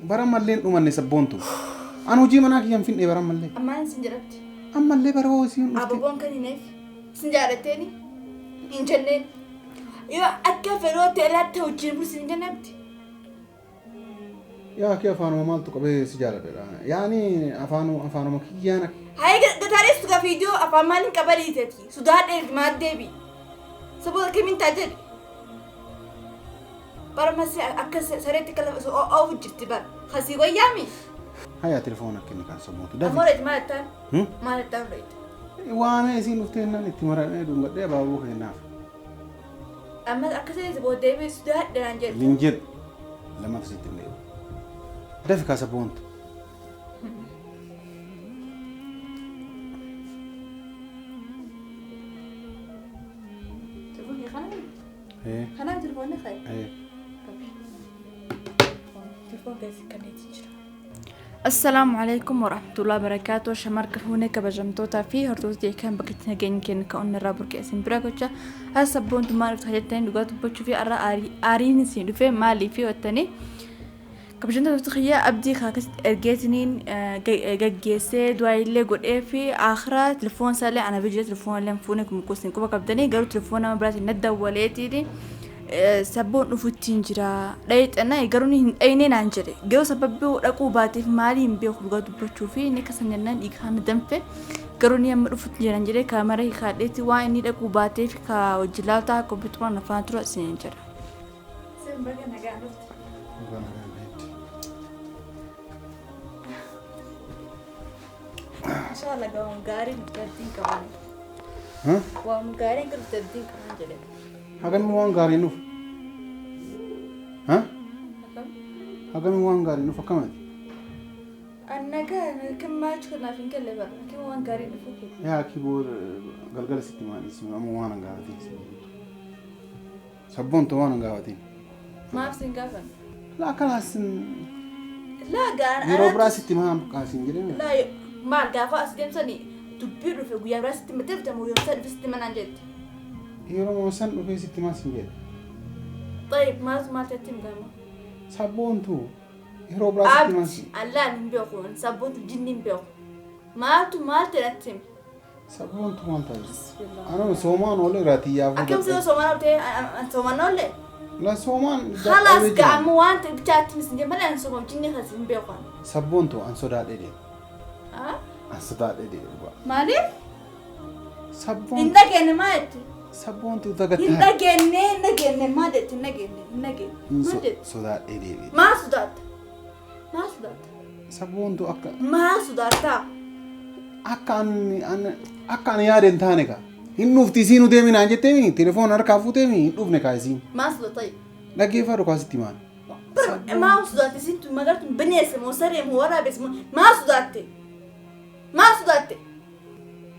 Bara mallee hin dhumanne sabboontu. An hojii manaa kiyya hin finne bara mallee. Ammaan sin jedhamti. Ammallee bara hoo isiin dhufte. Ababoon kan hineef sin jaalatteeni hin jenneen. Yoo akka fedhoo ta'e laatte wajjin bulsi hin jennabdi. Yaa kee afaanuma maaltu qabee si jaaladha. Yaani afaanuma kiyyaan akka. Hayi gataanis tuga fiidiyoo afaan maaliin qabaliiteeti. Sodaadhee maal deebi. Saboota kamiin taa jedhi. Bara masi akka sareetti akka lafa oofu jirti bara. Kasii wayyaami. Hayaa telefoona akka inni kan sabboontu. Ammoo reeti maal jettaan? Maal jettaan reeti? Waamee isiin dhuftee jennaan itti maramee dhungadhee abaaboo kennaaf. Amma akka sareetti booddee sodaadhe naan jedhu. Hin jedhu. Lamata sitti hin deebi'u. Dafi kaa sabboontu. Telefoonni kana kanaaf telefoonni ka'e. Telefoon keessa kanneetii jira. Assalaamu alaikum warahmatullahi wabarakaatuh. Shamarka fuunee kabajamtootaa fi hordoftoota kan bakka itti nageenya keenya ka'uun irraa burqee isin bira gocha. As sabboontummaan dhuftu jettanii dhugaa dubbachuu fi har'a aariin isin dhufe maalii fi jettanii kabajamtoota kiyya abdii kaakasitti ergeetiniin gaggeessee du'aa godhee fi akhiraa telefoon isaallee ana bira jira telefoon illee fuunee kumkuusin quba qabdanii garuu telefoon nama biraatiin naddawwaleetiin sabboon dhufuttiin jira dhayixana garuu hin dhayine naan jedhe garuu sababbii dhaquu baateef maalii hin beeku dhugaa dubbachuu fi inni akkasan jennaan dhiigaan danfe garuu ni amma dhufutti jiran jedhe kaamera hiikaadheetti waan inni dhaquu baateef ka hojii laataa kompiitaraan afaan tura isin jedha. Sin baga nagaan dhufte. Inshallah waan gaarii nuti abdiin qaban. Waan gaarii nuti abdiin qaban jedhe. Hagami waan gaarii nuuf. Hagami waan gaarii nuuf akkamati? Annagaa kan maal kanaaf hin galle bara. Kan waan gaarii dhufu kee. Yaa kiboo galgala sitti maal isin amma waan hin gaafatin. Sabboontu waan hin gaafatin. Maaf sin gaafan? Laa kalaas Laa gaan. Yeroo biraa sitti maa kaasin jedhame. Laa maal gaafa as deemsanii dubbii dhufe guyyaa biraa sitti mattee dhufte moo yoo dhufe sitti manaan jette. Yeroo san dhufee sitti maa sin jedhe. Tayyib maal maal jetti hin gaama. Sabboontu yeroo biraa sitti maa sin. Allaan hin beeku sabboontu jinni hin beeku. Maaltu maal jedhatti himi. Sabboontu maal taate? Anuma soomaan oolee irraa yaafuu. Akkam soo soomaan oolte soomaan oolle? La soomaan. Khalaas ga'amu waan ta'e bichaatti misin jedhe malee an soomaaf jinni kas hin beeku. Sabboontu an sodaadhee deema. An sodaadhee deema. Maaliif? Sabboontu. Hin dhageenye maal jette? Sabboontu dagattaa. Hin dhageenye hin dhageenye maal jette hin dhageenye hin dhageenye. Maal jette? Sodaadhee deema. Maal sodaatta? Maal sodaatta? Sabboontu akka. Maal sodaattaa? Akka ani yaade hin taane kaa. Hin dhufti isiin nu deeminaan jetteemi telefoon harkaa fuuteemi hin dhufne kaa isiin. Maal sodaata? Dhaggeeffadhu kaa sitti maal. Maal sodaatte isiin tun magartuun bineensa moo saree moo waraabessa moo maal sodaatte? Maal sodaatte?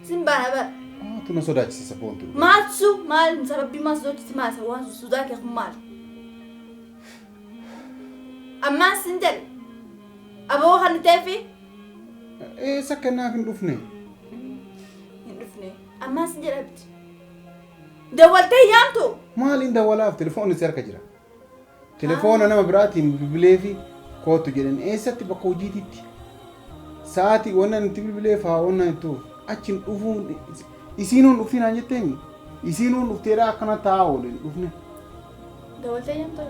Sin baana bara. Maaltu na sodaachise sabboontu? Maaltu maal sababbii maal sodaachise maal waan sodaa kee kun maal? Ammaan sin jedhe aboo kan ta'eefi. Eessa kennaaf hin dhufne? Hin dhufne. Ammaan sin jedhe abdi. Dawwaltee yaamtu? Maaliin dawwalaaf telefoonni si harka jira. Telefoona nama biraatiin bilbilee fi kootu jedhan eessatti bakka hojiititti. Sa'aatii wannan itti bilbilee fa'aa wannan itti achiin dhufuun isiinuun dhuftiin naan jetteemi. Isiinuun dhufteedha akkana taa'aa oole hin dhufne. Dawwaltee yaamtu?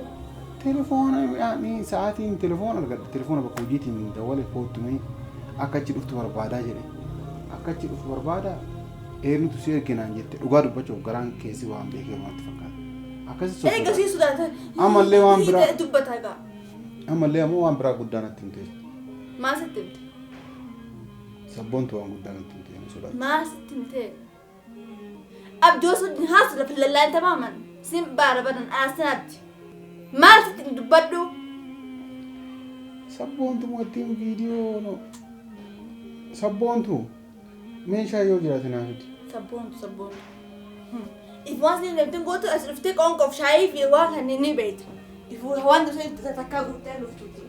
Telefoona yaani sa'aatiin telefoona argadhe telefoona bakka hojiitiin dawwale kootu mee akka achi dhuftu barbaadaa jedhe. Akka achi dhuftu barbaadaa eenyutu si erge naan jette dhugaa dubbachuuf garaan keessi waan beekee wanti fakkaata. Akkasi Eega sii sodaata. Ammallee waan biraa. Dubbata gaa. Ammallee ammoo waan biraa guddaa natti himte. Maal sitti himte? Sabboontu waan guddaa natti himte na sodaachise. Maal sitti himte? Abdii osoo haasu lafa lallaan tamaaman sin baara baran aasin abdi. Maal sitti dubbadhu? Sabboontu ittiin viidiyoo sabboontu meeshaa yoo jiraate naa fidi. Sabboontu sabboontu. If waan sin deemteen gootu as dhuftee qoonqoof shaayii fi waan kanneen ni beekta. If waan dhuftee takkaa guuttee dhuftuuti.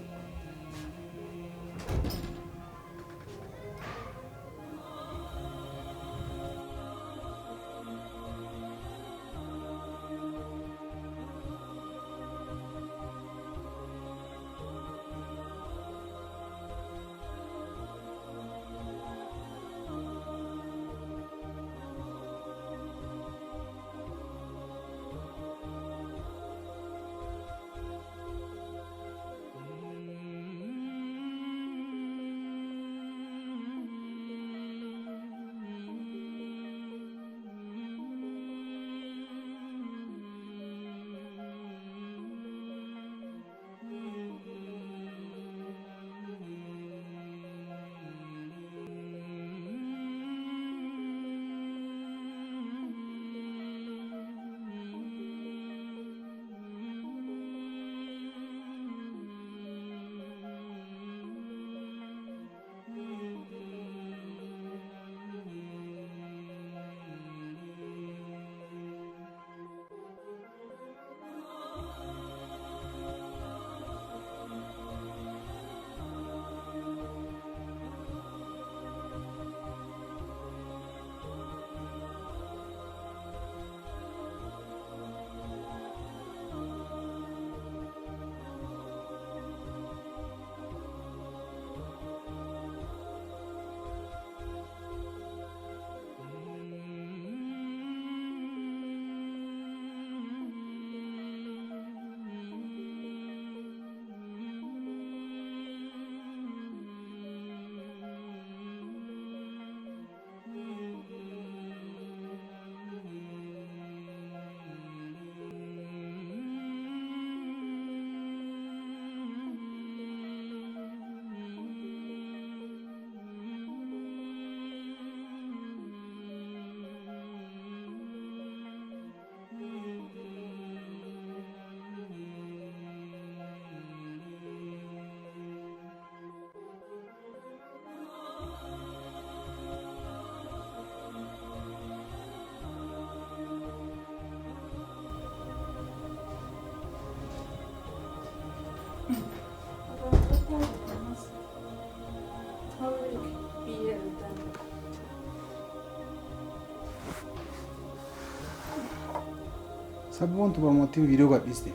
Sabboontu barmoottiin viidiyoo gadhiiste.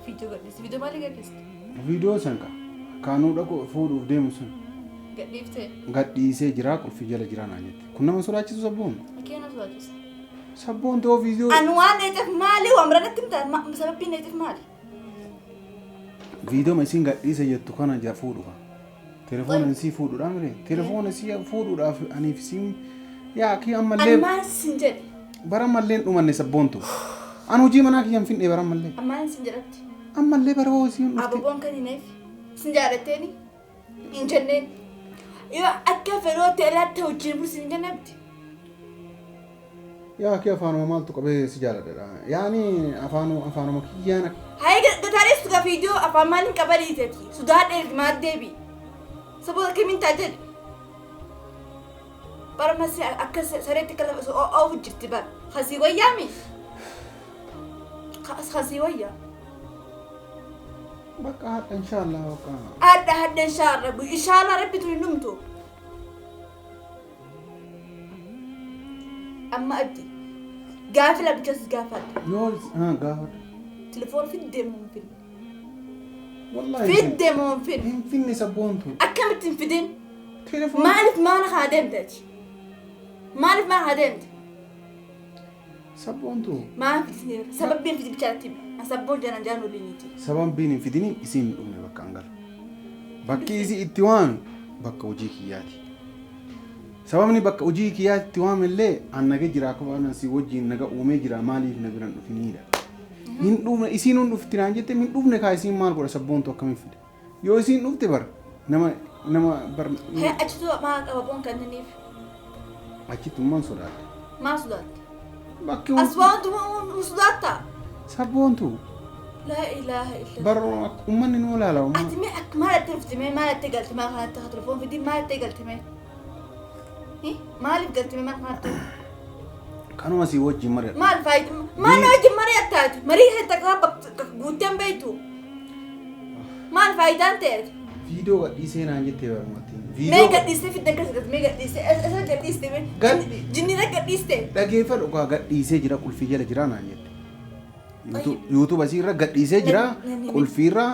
Viidiyoo gadhiiste. Viidiyoo maalii gadhiiste? Viidiyoo san ka kaanuu dhaqu fuudhuuf deemu sun Gadhiiftee? gadhiisee jira qulfii jala jira naan jette. Kun nama sodaachisu sabboon? Akkee nama sodaachisa. Sabboontu hoo viidiyoo Ani waan dheeteef maali? Waan biraa natti himta? Sababbiin dheeteef maali? Viidiyoo isiin gadhiise jettu kana ja fuudhu ka. Telefoona isii fuudhuudhaa mire? Telefoona isii fuudhuudhaaf aniif isiin yaa kii Ani ammallee maal sin jedhe? bara ammallee hin dhumanne sabboontu. An hojii manaa kiyya hin finne bara ammallee. Ani maal sin jedhatti? Ammallee bara hoo isiin dhufte. Ababoon kan hin eef. Sin jaalatteeni? Hin jenneen. Yoo akka fedhoo ta'e laatte wajjin bulsi hin jenne abdi. Yaa kee afaanuma maaltu qabee si jaaladha. Yaani afaanuma kiyyaan akka Hayi gataareessu gaa viidiyoo afaan maaliin qaba dhiiteeti. Sodaadheef maal deebi? Saboota akkamiin ta'a jedhe. Bara masi akka sareetti akka lafa oofu jirti bara. Kasii wayyaami? Kasii wayyaa. Bakka hadha inshaallah bakka. Hadha hadha inshaallah inshaallah rabbi tun hin dhumtu. Amma abdi gaafi labichas gaafadha. Yoo haa gaafadha. Telefoon fiddee moo hin finne? Wallahi Fiddee moo hin finne? hin finne sabboontu. Akkamitti hin fidin? Telefoon Maaliif maana haa deemte ati? Maaliif maana haa deemte? Sabboontu. Maal fidin? Sababbiin fidin bichaatti himi. Sabboon janan jaan waliiniti. Sababbiin hin fidini isiin hin dhumne bakka an gala. Bakki isii itti waame bakka hojii kiyyaati. Sababni bakka hojii kiyyaatti itti waame illee an naga jira akka waan si wajjin naga uumee jira maaliif na biran dhufiniidha. Hin dhufne isiin hin dhufti naan jette hin dhufne kaa isiin maal godha sabboontu akkamiin fide. Yoo isiin dhufte bar nama nama bar Hee achitu maa qaba boon kanniniif? Achittummaan sodaadhe. Maa sodaatte? Bakki As waan nu sodaattaa? Sabboontu. Laa ilaaha illallah. Bar uummanni nu ilaala. Ati mee akka maal itti dhufte mee maal itti galte maal kanatti haa telefoon fidii maal itti galte mee? Maaliif galte mee maal kanatti? Kanuma si wajjin mari'adha. Maal faayidaa maal na wajjin mari'attaati? Marii kan takka guutteen beektu. Maal faayidaan ta'e? Viidiyoo gadhiisee naan jettee barumatti. Mee gadhiistee fidde akkas akkas mee gadhiistee esa gadhiiste mee jinnirra gadhiiste. Dhageeffadhu kaa gadhiisee jira qulfii jala jira naan jette. YouTube asiirra gadhiisee jira qulfiirra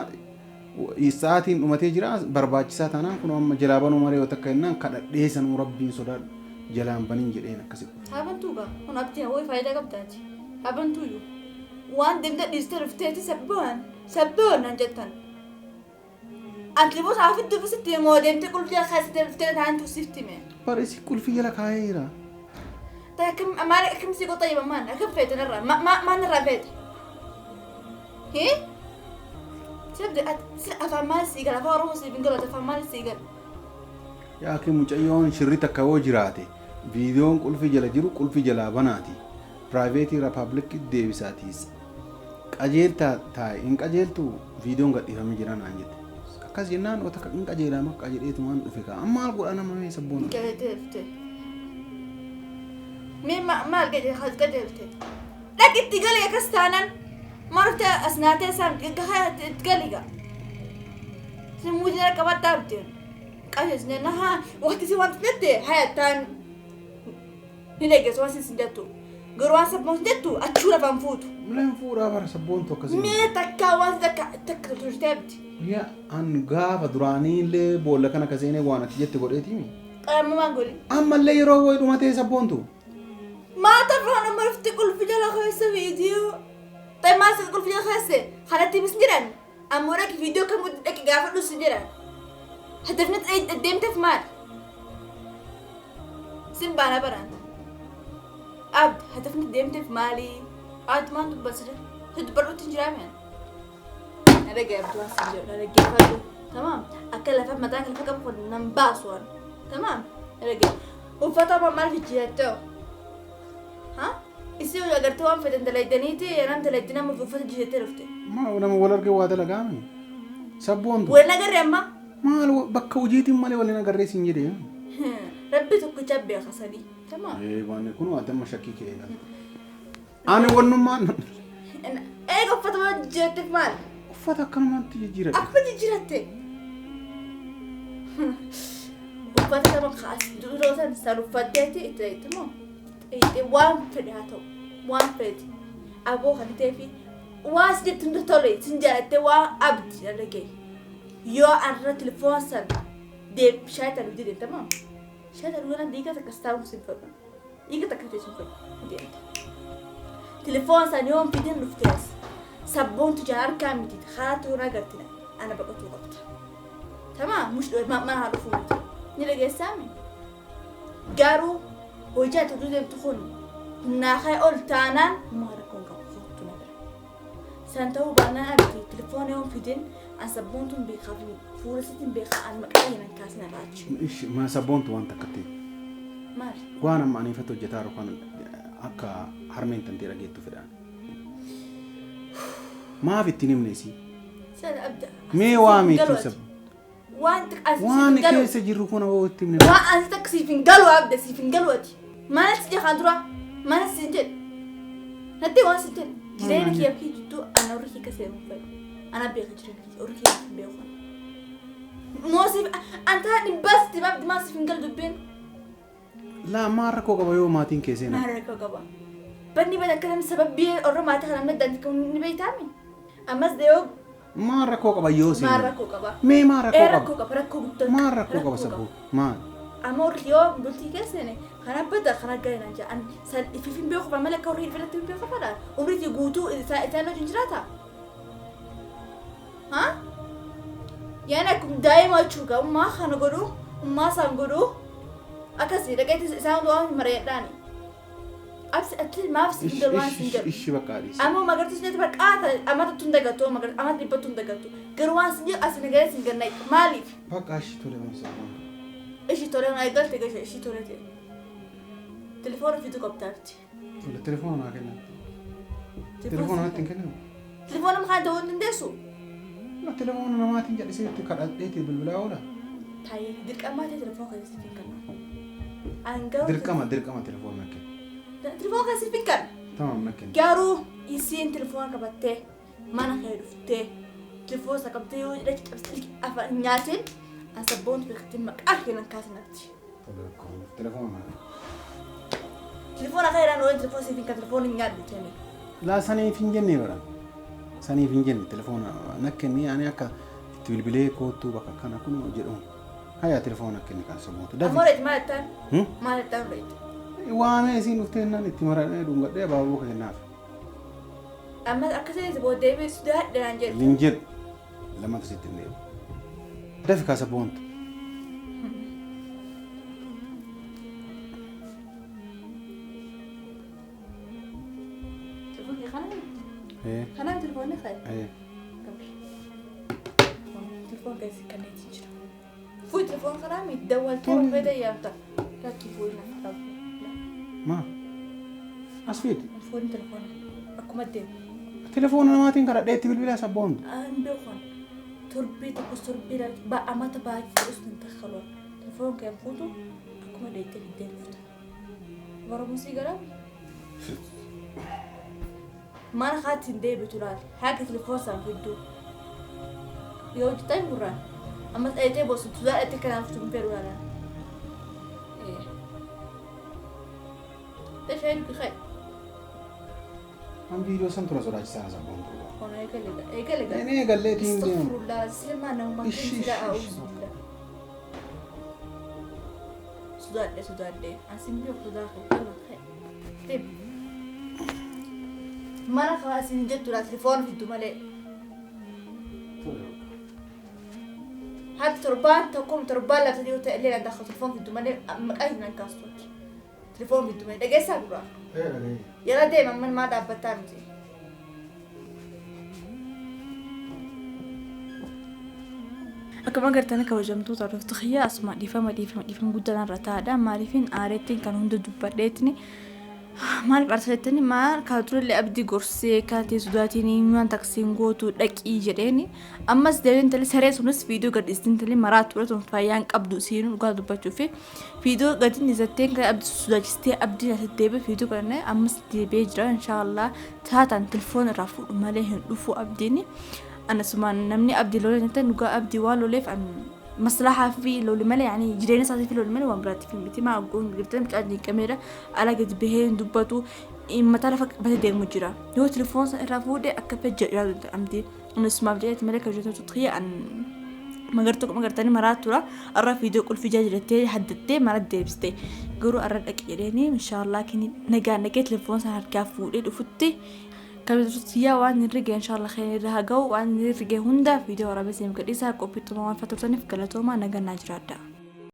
sa'aatiin dhumatee jira barbaachisaa taanaan kun amma jalaa banuu maree yoo takka jennaan kadhadhee sanuu rabbiin sodaadhu jalaan baniin jedheen akkasi. Habantuu gaa kun abdiin hawwii faayidaa qabdaati. Habantuuyyuu waan deemtee dhiistee dhufteeti sabboon sabboon naan jettan. Ati immoo isaa fidduuf sitti himoo deemtee qulfii jala kaasitee dhuftee taantu sitti hime. Bara isi qulfii jala kaa'ee jira. Ta'e akkam maal akkam si qoxa hima maal akkam feete narraa maal narraa feete? Hii? Sirbi si afaan maal sii gala afaan Oromoo siif hin galu afaan maal sii gala? Yaa kee mucayyoon shirri takka yoo jiraate viidiyoon qulfii jala jiru qulfii jalaa banaati. Piraayiveetii irraa paablikii deebisaatiis. Qajeeltaa taa'e hin qajeeltu viidiyoon gadhiifamee jira naan jette. Akkas jennaan wata hin qajeelaa makka jedheetumaan dhufe kaa. Amma maal godha nama mee sabboona. Qajeelte. Mee maal qajeelte? Dhaqi itti gali akkas taanaan maal dhuftee as naatee isaan itti gali gaa. Si muujina qabadhaa abdeen. Qajeelchine na haa waqti si wanta jette hayattaan ni dhageessu waan sin jettu. Garuu waan sabboon jettu achuu lafaan fuutu. Leen fuudhaa bara sabboontu akkasii. Mee takkaa waan takka takka turtee abdi. Yaa an gaafa duraanii illee boolla kana ka seenee waan ati jette godheetiimi. Qaama maan godhi. Ammallee yeroo wayi dhumatee sabboontu. Maata biraan amma dhufti qulfi jala keessa viidiyoo. Ta'e maal isa qulfi jala keesse kanatti himis jedhan. Ammoo dhaqi viidiyoo kamuu dhaqi gaafadhu si jedhan. Hadafni deemteef maal? Sin baana baraan. Abdi hadafni deemteef maali? Ati maal dubbata jira? Si dubbadhuutti hin jiraa mi'a? Na dhaga'i abdi waan sin jedhu na dhaggeeffadhu. Tamaam akka lafa mataa lafa qabu kun nan baasu waan. Tamaam na dhaga'i. Uffata amma maal jijjiirattee? Ha? Isii agartee waan fedhan dalaydaniiti nam dalaydii nama uffata jijjiirattee dhufte. Maal nama wal argee waa dalagaame? Sabboontu. Wal agarre amma? Maal bakka hojiitiin malee wal hin agarree siin jedhee. Rabbi tokkicha beeka sanii. Tamaam. Ee waan kun waan amma shakkii kee eegalte. Ani wannummaan. Eega uffata waan jijjiiratteef maal? Uffata akkanumatti jijjiiradhe. Akkuma jijjiiratte. Uffata sama kaas duroo san san uffatteeti itti dhayite moo? Itti waan fedhe haa ta'u waan fedhe. Aboo kan ta'ee fi waan si jettu hunda tole sin jaalattee waa abdi dhagee. Yoo arra telefoon san deem shaayii ta'uu deemtamaa? Shaayii ta'uu kanaan dhiiga takka taa'uu sin fedhu. Dhiiga takka ta'e sin fedhu deemta. Telefoon san yoo hin fidin dhuftees sabboontu jaan harkaa miti karaa tuun agartina ana baqatuu qabda. Tamaa mush mana haa dhufuu miti. Ni dhageessaami? Garuu hojii ati hojii deemtu kun humnaa kee ol taanaan humna rakkoon qabu kottu na bira. San ta'uu baannaan abdi telefoona yoo hin fidin an sabboontuun beekaa fi fuula sitiin beekaa an maqaa hinan kaasina raachi. Ishi ma sabboontu waan takka ta'e. Maali? Waan amma aniifatti hojjetaa jiru kan akka harmeen tantee dhageettu fedhaan. Maaf ittiin himne isii? San abda. Mee waa meetii sab? Waan xiqqaa Waan siif hin galu. keessa jirru kun hoo itti himne. Waan ani takka siif hin galu abda siif hin galu ati. Mana si jedhan dura mana si jedhe. Natti waan si jedhe. Jireenya kiyya fi jidduu ana warri kee keessa fedhu. Ana beeka jireenya kiyya warri kee hin beeku. Moo siif antaa dhibbaas siif abdi maa siif hin galu dubbiin. Laa maal rakkoo qaba yoo maatiin kee seenan? Maal rakkoo qaba? Banni bada akka namni sababii orra maatii kana namni adda ni beektaami. Ammas yoo Maal rakkoo qaba yoo maal seenan? rakkoo qaba? Mee maal Ee rakkoo rakkoo qaba? qaba rakkoo guddaa. Maal rakkoo qaba sabboo? Maal? Amma warri yoo bultii keessan kana bada kana ga'e naan jedhan san ifiif hin beeku malee akka warri ifirratti hin beeku fadha umriitii guutuu isaan wajjin jiraata. Ha? Yaani akkuma daa'ima jechuudha ummaa kana godhu ummaa isaan godhu akkasii dhaqeetti isaan waan mareedhaani. Absi ati maaf si hin galu waan si hin galu. Ishi bakka adiis. Amma magartuu si bakka amata tun dagattu amata dhibba tun dagattu garuu waan si jedhu as nagalee si hin ganna maaliif? Bakka ishi tole waan sabboontu. Ishii tolee na eegalte gashe ishii tolee ta'e. Telefoona fituu qabdaafti. Tole telefoona naa kennan. Telefoona natti hin kennamu. Telefoona makaan ta'uu hin dandeessu. Na telefoona namaatiin jedhisee itti kadhadheeti bilbilaa oola. Taayee dirqamaa ta'e telefoona kan siif hin kennu. An garuu Dirqama dirqama telefoona na kenna. Telefoona kan siif hin kennu. Tamam na kenna. Garuu isiin telefoona qabattee mana kee dhuftee telefoona isa qabdee yoo jedhe cabsitee afaan nyaateen an sabboontu beektee maqaa kennan kaasinatti. Tole rakkoo telefoona naa kenna. Telefoona kan jedhan oolan telefoona siif hin kennu telefoona hin nyaadhu jennee. Laa saniif hin jenne bara. Saniif hin jenne telefoona na kenni ani akka itti bilbilee koottuu bakka kana kun jedhuun. Haya telefoona kenni kan sabboontu. Ammoo Dafi. reeti maal jettaan? Hmm? Maal jettaan reeti? Waamee isiin dhuftee naan itti maradhee dhungadhee abaaboo kennaaf. Amma akkasitti booddee sodaadhe naan jedhu. Hin jedhu lamatu sitti hin deebi'u. Dafi kaa sabboontu. Telefoonni kana Ee kana telefoonni kana. ee. Telefoon keessa kanneetiin jira. Fuuyi telefoon kanaa miti dawwaltee barbaada yaamta. Lakkii fuuyi na qabu. Maa? As fidi. Fuuyi telefoona akkuma deemu. Telefoona namaatiin kadhadhee itti bilbilaa sabboontu. Aan beekan torbii tokko torbii lama amata baay'ee ta'us hin takkaluun. Telefoon kee fuutu akkuma deettee fiddee dhufta. Barumsi garaa mana haati hin deebitu laal haga telefoon isaan fidduu. Yoo hojjetan gurraan ammas dheetee boosu tudaa dheetee kanaaf tun fedhu laala. Tashee dhugi ka'e. An viidiyoo san tura sodaachisaa sabboontu. Kono eegale eegale gaa. Inni eegalleetiin deemu. Astaghfirullah silma nama Ishi, sila ishi, auzubillah. Sodaadhe sodaadhe asin beeku sodaa kee ka'e. Deem. Mana kana asin jettu laa telefoona fiddu malee. Haati torbaan tokko torbaan lama sadii yoo ta'e illee danda'a telefoon fiddu malee maqaa hin kaastuuti. Telefoon fiddu malee dhageessaa gurraa. Ee dhagee. Yeroo deeman man maa dhaabbataa miti. Akkuma agartan kabajamtoota hordoftoota kiyyaa asuma dhiifama dhiifama dhiifama guddaan irra taa'aadha. Maaliifin aareettiin kan hunda dubbadheetini maaliif aarsattani maal kaa turellee abdii gorsee kaatee sodaatiin waan taksiin gootu dhaqii jedheeni ammas deebiin talee saree sunis viidiyoo gad dhiistiin talee maraa ture tun fayyaan qabdu siinuu dhugaa dubbachuu fi viidiyoo gadi dhiisattee kan abdii sodaachistee abdii asitti deebi'e viidiyoo kana ammas deebi'ee jira inshaallah taataan telefoon irraa fuudhu malee hin dhufu abdiin anasumaan namni abdii lolee jettan dhugaa abdii waan loleef an maslahaa fi loli malee yani jireenya isaatii fi loli malee waan biraatiif miti maa goon giftan mucaan jeeqameera ala gadi bahee hin dubbatu Mataa lafa qabatee deemu jira. Yoo telefoon sana irraa fuudhee akka fedhe jedhaa danda'amti. Innis maaf jedheeti malee kabajamtoota kiyya an magartuu magartanii maraa tura. Arra viidiyoo qulfii jaa jedhattee haddattee mara deebiste. Garuu arra dhaqi jedheeni inshaallah kini nagaan dhaqee telefoon sana harkaa fuudhee dhufutti kabajamtoota kiyyaa waan hin rigee inshaallah kan irra haa ga'u waan hin rigee hunda viidiyoo waraabee isiniif gadhiisaa qophii xumuraa waan turtaniif galatoomaa nagaan naa jiraadha.